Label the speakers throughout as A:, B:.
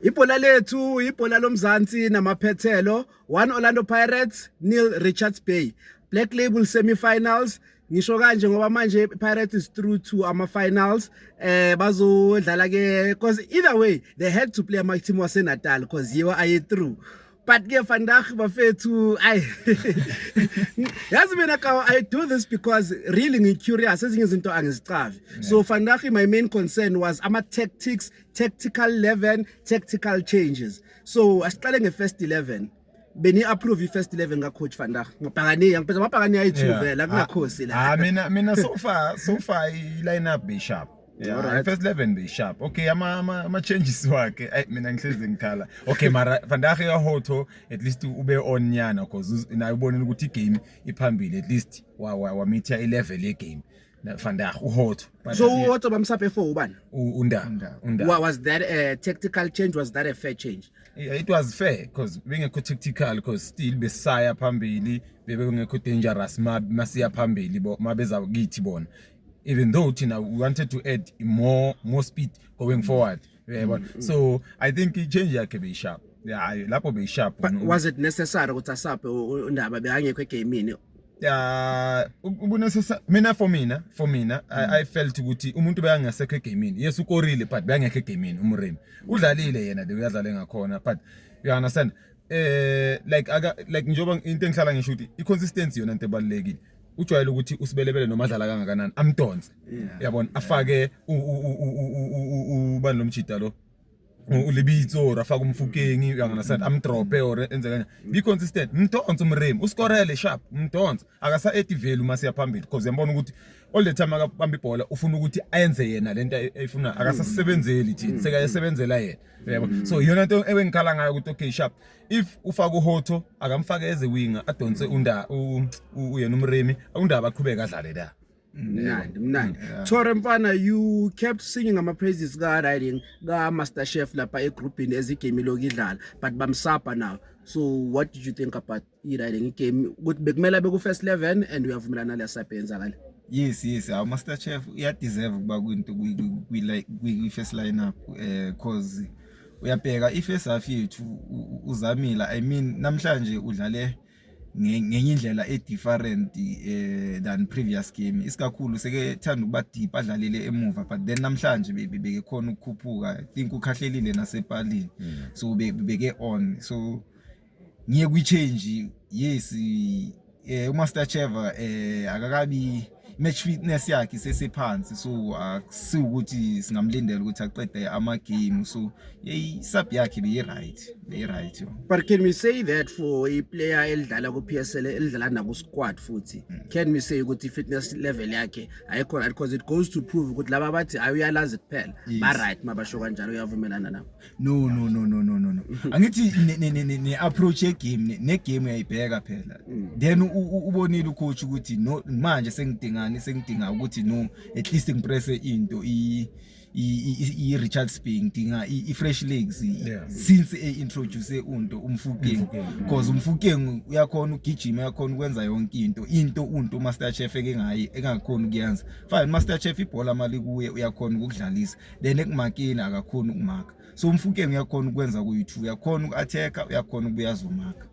A: Ibhola lethu, ibhola lomzansi namaphethelo. 1 Orlando Pirates 0 Richards Bay. Black Label semi-finals. Ngisho kanje ngoba manje Pirates is through to ama finals. Bazodlala ke because either way they had to play ama team wase Natal because yiwa aye through. But ke vandag, bafethu, ay, yazi mina ka I do this because really ngi curious, ezinye izinto angizicavi. So vandag my main concern was ama tactics, tactical 11, tactical changes. So asiqale nge first 11. Beni approve i first 11 ka coach vandag? Ngabhakaniya, ngiphethe amabhakaniya ayi2 vela kunakhosi la.
B: Ah, mina so far i lineup be sharp. Yeah, first 11 be sharp. Okay, ama changes wakhe. Ay, mina ngihlezi ngikhala. Okay, mara vandag ya Hotto at least ube on nyana because naye ubonile ukuthi igame iphambili, at least wa meet i level ye game. Na vandag uHotto.
A: But so uHotto bamsaphe 4 ubani?
B: Unda. Unda.
A: Was that a tactical change? Was that a fair change?
B: Yeah, it was fair because bengekho tactical because still besaya phambili, bebe bengekho dangerous ma masiya phambili bo mabeza kithi bona, even though thina we wanted to add more speed going forward, uyayibona. So I think i-change yakhe beyi-sharp, yeah, lapho beyi-sharp.
A: But was it necessary ukuthi asaphe uNdaba bekangekho egamini?
B: Yeah, ubunecessary. Mina, for mina I felt ukuthi umuntu bekangasekho egamini. Yes, ukorile, but bekangekho egamini. UMoremi udlalile yena, the uyadlala ngakhona, but you understand, like aka like njengoba into engihlala ngisho ukuthi i-consistency yona into ebalulekile. Ujwayele ukuthi usibelebele noma adlala kangakanani amdonse, yabona, afake ubani lomjida lo, uLebitso, or afake uMofokeng, you understand, amdrope or enze kanje. Be consistent, mdonse uMoremi, uskorele sharp, mdonse, akasa add value masiya phambili because uyambona ukuthi all the time akabamba ibhola ufuna ukuthi ayenze yena lento ayifuna, akasasebenzeli thina, sekayasebenzela yena, uyabo. So iyona into ebengikhala ngayo ukuthi okay, sharp, if ufaka uHotto, akamfake eze winger, adonse unda uyena uMoremi, uNdaba aqhubeka adlale la.
A: Mnandi, mnandi. Thore mfana, you kept singing ama praises ka riding ka Master Chef lapha egroupini ezigame lokidlala, but bamsapa now. So what did you think about i-riding game, ukuthi bekumele beku first 11, and uyavumelana nale sub yenzakala?
C: Yes, awu, Master Chef uyadeserve ukuba kwinto kwi first lineup, cause uyabheka i-first half yethu, uzamile. I mean, namhlanje udlale ngenye indlela e different than previous game, isikakhulu seke thanda ukuba deep, adlalile emuva, but then namhlanje beke khona ukukhuphuka. I think ukhahlelile nasepalini, so beke on. So ngiye kwi-change, yes, uMaster Chef akakabi match fitness yakhe isesephansi, so akusiwukuthi singamlindela ukuthi aqede ama game. So sub yakhe beyi right yo.
A: But can we say that for a player elidlala ku PSL, elidlala naku squad futhi, can we say ukuthi fitness level yakhe ayikho right? Because it goes to prove ukuthi laba bathi ayuyalazi kuphela ba right mabasho kanjalo. Uyavumelana nabo?
C: No, angithi ne approach ye game, ne game uyayibheka phela. Then ubonile ucoach ukuthi no, manje sengidingani? Sengidinga ukuthi no, at least ngipresse into i Richards Bay, ngidinga i fresh legs since e introduce unto uMofokeng, because uMofokeng uyakhona ukugijima, uyakhona ukwenza yonke into unto Master Chef eke ngayi engakhona ukuyenza. Fine, Master Chef ibhola mali kuye uyakhona ukudlalisa, then ekumakeni akakhona ukumaka. So uMofokeng uyakhona ukwenza kuyi-two, uyakhona uku-attack, uyakhona ukubuya azomaka.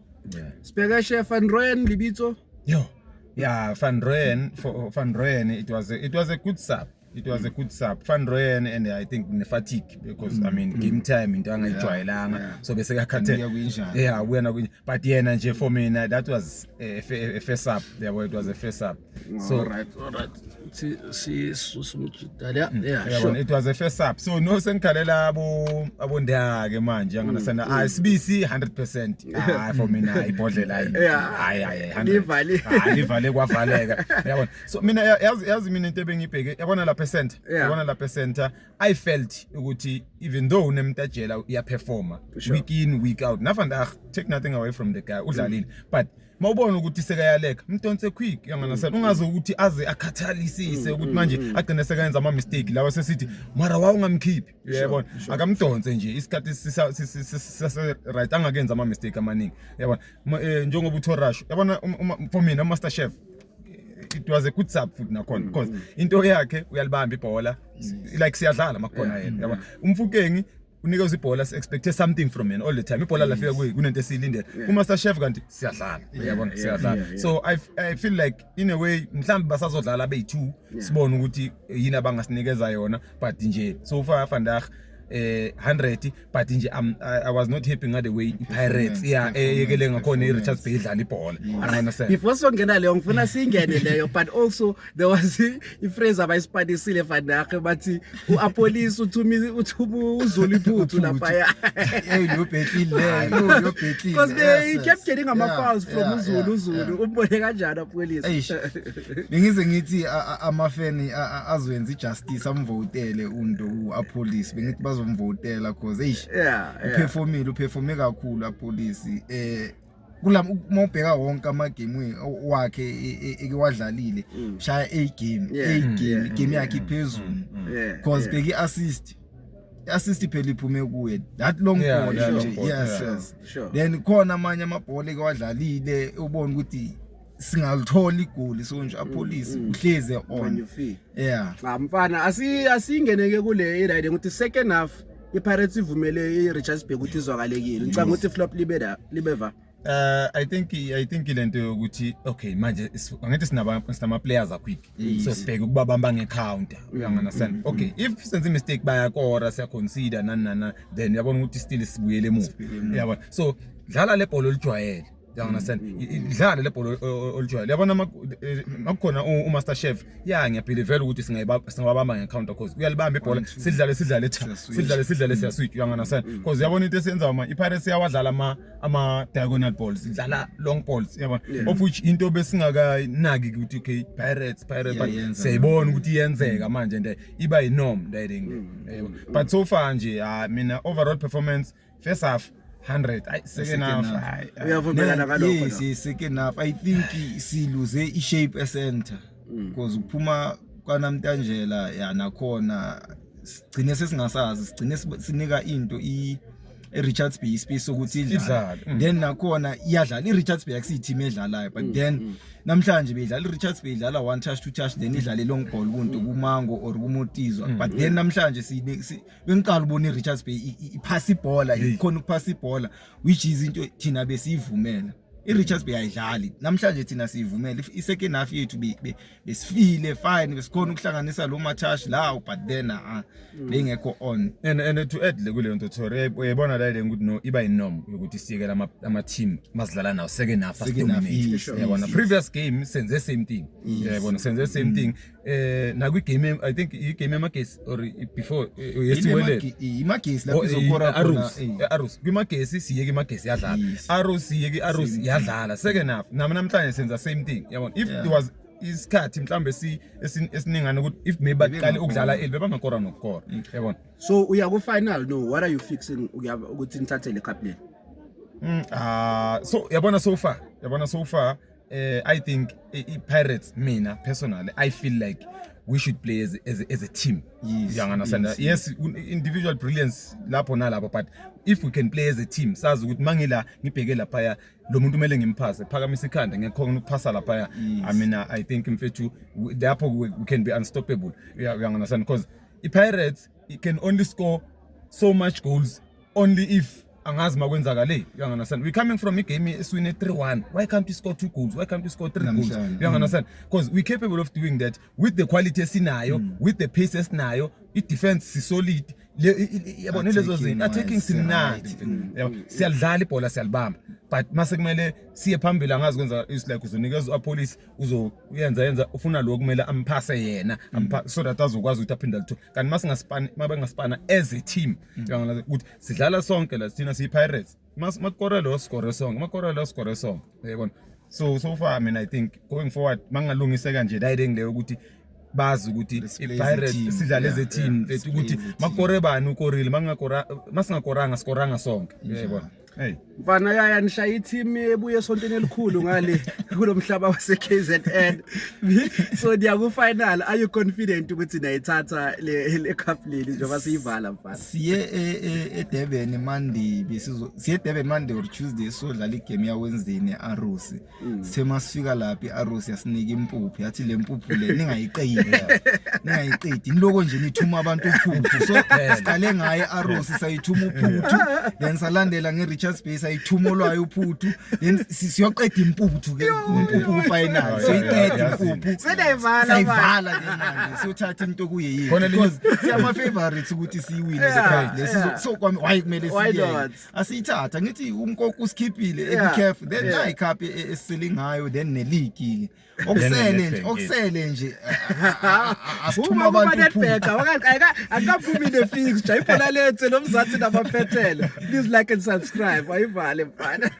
A: Sibheke Chef Van Rooyen, Libitso.
B: Yo. Yeah, Van Rooyen, for Van Rooyen it was a good sub. It was a good sub. Van Rooyen, and I think ne fatigue because I mean, game time into angayijwayelanga. So bese kakhathele.
C: Uya kuyinjani.
B: Yeah, uya na. But yena nje, for mina that was a first sub. Yeah, it was a first sub. So
A: All right. Si si susumjidala. Yeah,
B: Yabona,
A: sure.
B: it was a first sub. So no, sengikhalela abo abondake manje, understand? Ah, sibisi 100%. Ah, for mina ibhodlela hayi. Hayi hayi 100.
A: Livale.
B: Ah, livale kwavaleka. Yabona. So mina yazi mina into ebengibheke, yabona lapha center. Yabona lapha center, I felt ukuthi even though uNemtajela uyaperforma week in, week out. Navandag, take nothing away from the guy, udlalile. But mawubona ukuthi sekayaleka, mdonse quick, you understand? Ungaze ukuthi aze akhathalisise ukuthi manje agcine sekayenza ama mistake lawa sesithi mara wawungamkhiphi, uyayibona. Akamdonse nje isikhathi sisa right, angakenza ama mistake amaningi, uyabona. Njengoba uThorash, yabona, for mina Master Chef, it was a good sub futhi nakhona because into yakhe uyalibamba ibhola, like siyadlala makukhona yena, yabona, uMofokeng. Unikeza ibhola, si-expecte something from yena all the time. Ibhola lafika kuye, kunento esiyilindele ku-Master Chef, kanti siyadlala, uyabona, siyadlala. So I feel like in a way mhlawumbe basazodlala beyi-two, sibone ukuthi yini abangasinikeza yona. But nje so far vandag 100, but nje I was not happy ngale way i-Pirates, yeah, eyekele ngakhona i-Richards Bay idlala ibhola, you understand?
A: Before songena leyo, ngifuna singene leyo, but also there was i-phrase abayisipanisile vandag, bathi u-Appollis uthuma uZulu iphuthu laphaya.
C: Hey, lo bhetlile leyo, lo bhetlile.
A: Because they kept getting ama-fouls from uZulu. UZulu umbone kanjani Appollis?
C: Eish, bengize ngithi amafeni azoyenza i-justice, amvotele unto u-Appollis. Bengithi bazomvotela cause eish, uperformile, uperforme kakhulu Appollis. Kula uma ubheka wonke ama-game wakhe ekewadlalile, shaya a game, a game, game yakhe iphezulu, cause bheka i-assist, i-assist phela iphume kuye, that long ball nje.
B: Long ball, yeah.
C: Then khona amanye amabhola ekewadlalile, ubone ukuthi singalithola igoli. So nje Appollis uhleze
A: When
C: on
A: you feel. Cha mfana, asingeneke kule i-riding ukuthi second half i-Pirates ivumele i-Richards Bay ukuthi izwakalekile. Ngicabanga ukuthi flop libe la libeva.
B: I think lento yokuthi okay, manje angithi sinama players a quick, so sibheke ukubabamba nge-counter, you understand? Okay, if senze mistake bayakora, siya consider nani nana, then uyabona ukuthi still sibuyele emuva, uyabona? So dlala le bhola olijwayele, you understand? Dlala le bhola olijwayele, uyabona? Makukhona uMaster Chef, ya, ngiyabelieve ukuthi singababamba nge-counter cause uyalibamba ibhola, sidlale, sidlale, cha,
C: Siyaswitch.
B: sidlale, sidlale, siyaswitch, you understand? Because uyabona into esiyenzayo ma iPirates iyawadlala ama diagonal balls, idlala long balls, yabona, of which into besingakanaki ukuthi okay, Pirates, but
C: Iyayenza.
B: siyayibona ukuthi iyenzeka manje and iba yinorm that, yabo. But so far nje, ah, mina overall performance first half 100, ay, second
C: Second
B: half,
C: half.
B: ay, ay.
A: Uyavumelana ngalokho?
C: Yes.
A: No?
C: Yes, second half I think siluze i-shape e-center because ukuphuma kwaNamtanjela ya nakhona sigcine sesingasazi, sigcine sinika into i-Richards Bay ispace sokuthi idlale.
B: Idlale.
C: Then nakhona iyadlala i-Richards Bay, akusiyi-team edlalayo, but then namhlanje beyidlala i-Richards Bay, idlala one touch, two touch, then idlale long ball kunto kuMango or kuMotizwa. But then namhlanje bengiqala ubona i-Richards Bay iphasa ibhola, ikhona ukuphasa ibhola, which is into thina besiyivumela. I-Richards Bay ayidlali namhlanje, thina siyivumela. I-second half yethu besifile fine, besikhona ukuhlanganisa lo ma-touch lawo, but then bengekho on.
B: And to add le kuleyo nto, Thore, uyayibona la le ukuthi no, iba yinorm yokuthi siyekela ama team masidlala nawo second half
C: Second half,
B: asidominate. Uyabona, previous game senze same thing, uyabona, senze same thing nakwi game, I think i game eMagesi or before yesiwele.
C: IMagesi lapho izokora khona.
B: Arrows, Arrows kwiMagesi, siyeke iMagesi yadlala. Arrows, siyeke Arrows yadlala second half. Nami namhlanje senza same thing, yabona. If it was isikhathi mhlambe si esiningana ukuthi if maybe baqale ukudlala early, bebangakora nokukora, yabona.
A: So uya ku final, no, what are you fixing ukuthi nithathe le cup le?
B: So yabona so far, yabona so far, I think i-Pirates, mina personally I feel like we should play as a team. You understand? Yes, individual brilliance lapho nalapho, but if we can play as a team, sazi ukuthi mangila ngibheke laphaya, lo muntu kumele ngimphase, phakamisa ikhanda, ngiyakhona ukuphasa laphaya. I mean, I think mfethu, lapho we can be unstoppable. You understand? Because i-Pirates, it can only score so much goals only if angazi makwenzakale, you understand? We coming from igame esiwine 3-1. Why can't we score two goals? Why can't we score three goals?
C: Namhlanje.
B: You understand? Because we capable of doing that with the quality esinayo, with the pace esinayo, i-defense si-solid. Yabona lezo zinto, attacking simnandi, yabo, siyalidlala ibhola, siyalibamba, but mase kumele siye phambili angazi kwenza. It's like uzonikeza u-Appollis, uzoyenza yenza, ufuna lo kumele amphase yena, so that azokwazi ukuthi aphinde alithole. Kanti masingaspana, mabengaspana as a team, uyabona ukuthi sidlala sonke la, thina siyi-Pirates, makore lo score sonke, makore lo score sonke, uyabona? So far, I mean, I think going forward mangalungiseka nje la leyo ukuthi bazi ukuthi
C: Let's play as a
B: i-Pirates
C: team.
B: sidlale as a team, mfethu,
C: Let's play
B: ukuthi
C: as a team.
B: makore bani ukorile, mangakora, masingakoranga, sikoranga sonke, uyayibona? Hey.
A: Mfana, yaya nishaya i-team ebuye esontweni elikhulu ngale kulomhlaba wase KZN. So niya ku final, are you confident ukuthi niyayithatha le cup leli njengoba siyivala, mfana?
C: Siye eDurban Monday, besizo siye eDurban Monday or Tuesday, sodlala igame ya Wednesday neArrows. Sithe masifika lapha, iArrows yasinika impuphu, yathi le mpuphu le ningayiqedi, ningayiqedi, niloko nje nithuma abantu uphuthu. So siqale ngaye iArrows, sayithuma uphuthu, then salandela ngeRichards Bay, sayithuma olwayo uphuthu, then siyoqeda impuphu ke, impuphu ku final, soyiqeda impuphu.
A: Seniyayivala manje.
C: Sayivala ke manje, siyothatha into kuyeyethu because siyama favorites ukuthi siyiwine le so kwami why kumele
A: Why
C: siyeke?
A: not?
C: Asiyithatha, ngithi uMkoko usikhiphile eCAF, then nayi cup esisele ngayo, then ne-league ke okusele nje.
B: Ne-Nedbank.
C: Okusele nje asithuma
A: Uma kuba
C: abantu
A: Nedbank
C: uphuthu.
A: Akaphumi ne-fixture, ibhola lethu lomzansi namaphethelo. Please like and subscribe. Ayivale, mfana.